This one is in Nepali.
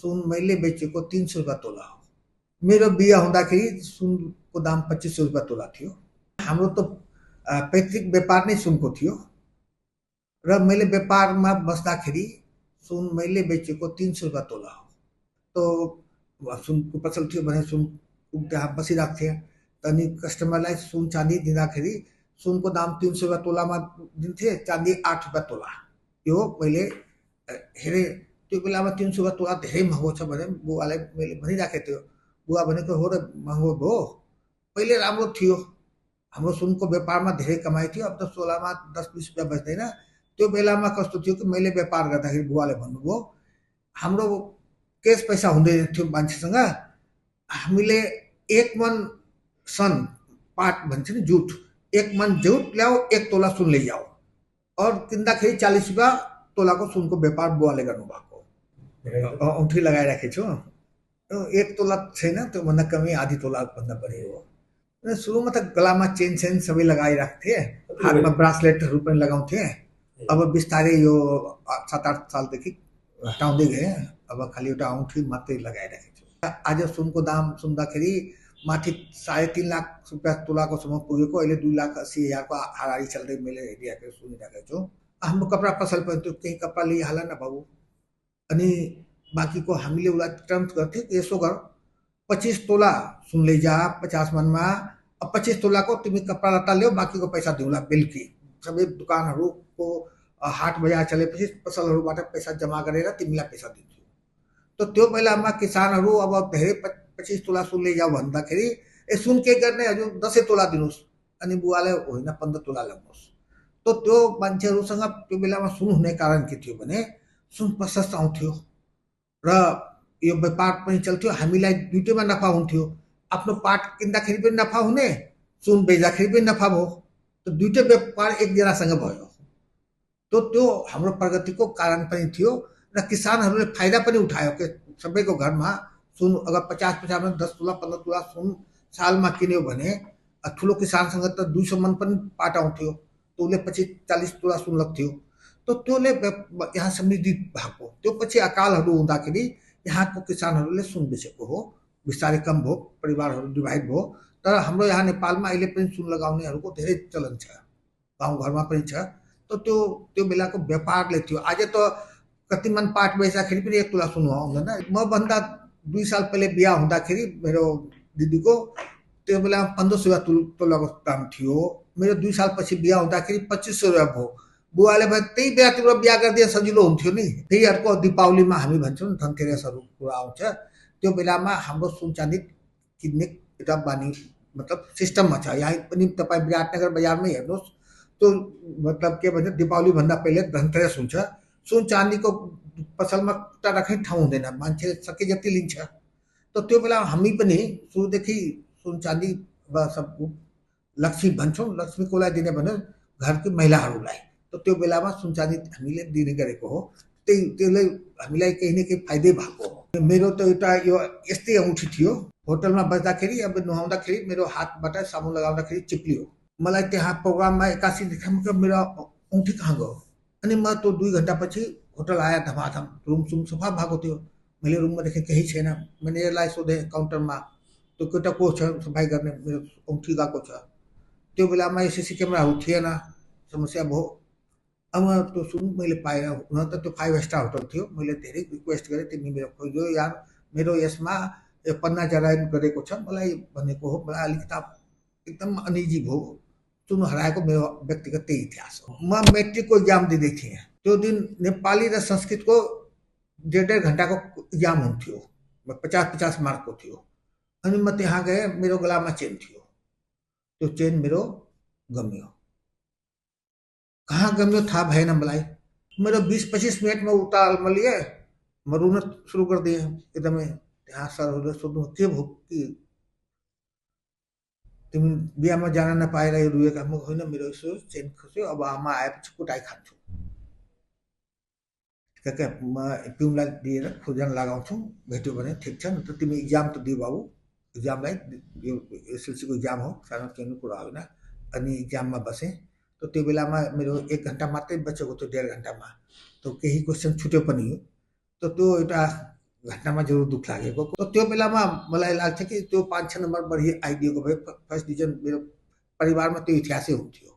सुन मैले बेचेको 300 रुपियाँ तोला हो। मेरो बिहा हुँदाखेरि सुनको दाम 2500 रुपियाँ तोला थियो। हाम्रो त पैतृक व्यापार नै सुनको थियो र मैले व्यापारमा बस्दाखेरि सुन मैले बेचेको 300 रुपियाँ तोला हो। तो सुनको पसल थियो भने सुन त्यहाँ बसिरहेको थिएँ। अनि कस्टमरलाई सुन चाँदी दिँदाखेरि सुनको दाम 300 रुपियाँ तोलामा दिन्थे, चाँदी 8 रुपियाँ तोला। यो मैले हेरेँ। त्यो बेलामा 300 रुपियाँ तोला धेरै महँगो छ भने बुवालाई मैले भनिराखेको थियो। बुवा भनेको हो र महँगो भयो, पहिले राम्रो थियो। हाम्रो सुनको व्यापारमा धेरै कमाइ थियो। अब त तोलामा 10-20 रुपियाँ बच्दैन। त्यो बेलामा कस्तो थियो कि मैले व्यापार गर्दाखेरि बुवाले भन्नुभयो, हाम्रो केस पैसा हुँदैन थियो मान्छेसँग। हामीले 1 मन सन पाट भन्छ नि, जुट, 1 मन जुट ल्याऊ, 1 तोला सुन लैजाऊ। और किन्दाखेरि 40 रुपियाँ तोलाको सुनको व्यापार बुवाले गर्नुभएको। औँठी लगाइराखेको छु। 1 तोला छैन, त्योभन्दा कमै आधी तोला भन्दा बढी हो। सुरुमा त गलामा चेन सेन सबै लगाइरहेको थिएँ, हातमा ब्रासलेटहरू पनि लगाउँथेँ। अब बिस्तारै यो 7-8 सालदेखि हटाउँदै गएँ। अब खालि एउटा औँठी मात्रै लगाइरहेको छु। आज सुनको दाम सुन्दाखेरि माथि 3.5 लाख रुपियाँ तोलाकोसम्म पुगेको, अहिले 2,80,000 को हाराहारी चल्दै मैले हेरिरहेको सुनिरहेको छु। हाम्रो कपडा पसल पनि त्यो केही कपडा लिइहाल न बाबु। अनि बाँकीको हामीले उसलाई टर्म्स गर्थ्यौँ, यसो गर 25 तोला सुन लैजा 50 मनमा, अब 25 तोलाको तिमी कपडा लत्ता ल्याऊ, बाँकीको पैसा दिउँला बेलुकी। सबै दुकानहरूको हाट बजार चलेपछि पसलहरूबाट पैसा जम्मा गरेर तिमीलाई पैसा दिन्छु। त त्यो बेलामा किसानहरू अब धेरै 25 तोला सुन लैजाऊ भन्दाखेरि सुन के गर्ने हजुर 10 तोला दिनुहोस्। अनि बुवाले होइन 15 तोला ल्याउनुहोस्। त त्यो मान्छेहरूसँग त्यो बेलामा सुन हुने कारण के थियो भने सुन प्रशस्त आउँथ्यो र यो व्यापार पनि चल्थ्यो। हामीलाई दुइटैमा नफा हुन्थ्यो। आफ्नो पाट किन्दाखेरि पनि नफा हुने, सुन बेच्दाखेरि पनि नफा भयो। त दुइटै व्यापार एकजनासँग भयो। त्यो हाम्रो प्रगतिको कारण पनि थियो र किसानहरूले फाइदा पनि उठायो कि सबैको घरमा सुन अगर 50-50 में 10 तोला 15 तोला सुन सालमा किन्यो भने ठुलो किसानसँग त 200 मन पनि पाट आउँथ्यो। त उसले 25-40 तोला सुन लग्थ्यो। त त्योले यहाँ समृद्धि भएको। त्यो पछि अकालहरू हुँदाखेरि यहाँको किसानहरूले सुन बेचेको हो। बिस्तारै कम भयो, परिवारहरू डिभाइड भयो। तर हाम्रो यहाँ नेपालमा अहिले पनि सुन लगाउनेहरूको धेरै चलन छ, गाउँघरमा पनि छ। त त्यो बेलाको व्यापारले थियो। आज त कति मन पाट बेच्दाखेरि पनि 1 तोला सुन आउँदैन। मभन्दा 2 साल पहिले बिहा हुँदाखेरि मेरो दिदीको त्यो बेला 1500 रुपियाँ तोलाको दाम थियो। मेरो 2 साल पछि बिहा हुँदाखेरि 2500 रुपियाँ भयो। बुवाले भने त्यही बेला तिम्रो बिहा गरिदिए सजिलो हुन्थ्यो नि। त्यही अर्को दीपावलीमा हामी भन्छौँ धनतेरसहरू कुरा आउँछ। त्यो बेलामा हाम्रो सुन चाँदी किन्ने एउटा बानी मतलब सिस्टममा छ। यहाँ पनि तपाईँ विराटनगर बजारमै हेर्नुहोस्, त्यो मतलब के भन्छ दीपावली भन्दा पहिले धनतेरस हुन्छ। सुन चाँदीको पसलमा खुट्टा राख्ने ठाउँ हुँदैन, मान्छे सके जति लिन्छ। त त्यो बेला हामी पनि सुरुदेखि सुन चाँदी सब लक्ष्मी भन्छौँ, लक्ष्मी कसलाई दिने भने घरकी महिलाहरूलाई। त त्यो बेलामा सुन चाँदी हामीले दिने गरेको हो। त्यसले हामीलाई केही न केही फाइदै भएको हो। मेरो त एउटा यो यस्तै औँठी थियो। होटलमा बस्दाखेरि अब नुहाउँदाखेरि मेरो हातबाट साबुन लगाउँदाखेरि चिप्लियो। मलाई त्यहाँ प्रोग्राममा 81 देखाउँ मेरो औँठी कहाँ गयो। अनि म त्यो 2 घन्टा पछि होटल आया धमाधम, रुम सुम सफा भएको थियो। मैले रुममा देखेँ केही छैन। म्यानेजरलाई सोधेँ काउन्टरमा, त्यो केटा को छ सफाइ गर्ने, मेरो औँठी गएको छ। त्यो बेलामा सीसी क्यामेराहरू थिएन, समस्या भयो। अब त्यो सुन मैले पाएँ। हुन त त्यो 5 स्टार होटल थियो। मैले धेरै रिक्वेस्ट गरेँ, तिमी मेरो खोज्यो यार, मेरो यसमा पन्ना जराइन गरेको छ, मलाई भनेको हो। मलाई अलिकता एकदम अनिजी भयो। सुन हराएको मेरो व्यक्तिगत त्यही इतिहास हो। म मेट्रिकको इक्जाम दिँदै थिएँ। त्यो दिन नेपाली र संस्कृतको 1.5 घन्टाको इक्जाम हुन्थ्यो। 50-50 मार्कको थियो। अनि म त्यहाँ गएँ, मेरो गलामा चेन थियो। त्यो चेन मेरो गम्यो। कहाँ गम्यो थाहा भएन मलाई। मेरो 20-25 मिनटमा उतालमा लिए म रुन सुरु गरिदिएँ एकदमै। त्यहाँ सरहरूले सोध्नु के भयो कि तिमी बिहामा जान नपाएर यो रुएका? म होइन, मेरो यसो चेन खस्यो, अब आमा आएपछि कुटाइ खान्छु। म पिउलाई दिएर खोजन लगाउँछु, भेट्यो भने ठिक छ, नि त तिमी इक्जाम त दियो बाबु। इक्जामलाई यो एसएलसीको इक्जाम हो, सानो तिनो कुरा होइन। अनि इक्जाममा बसेँ। त त्यो बेलामा मेरो 1 घन्टा मात्रै बचेको थियो 1.5 घन्टामा। त केही क्वेसन छुट्यो पनि। त त्यो एउटा घटनामा जरुर दुःख लागेको। त्यो बेलामा मलाई लाग्छ कि त्यो 5-6 नम्बर बढी आइदिएको भए फर्स्ट डिभिजन मेरो परिवारमा त्यो इतिहासै हुन्थ्यो।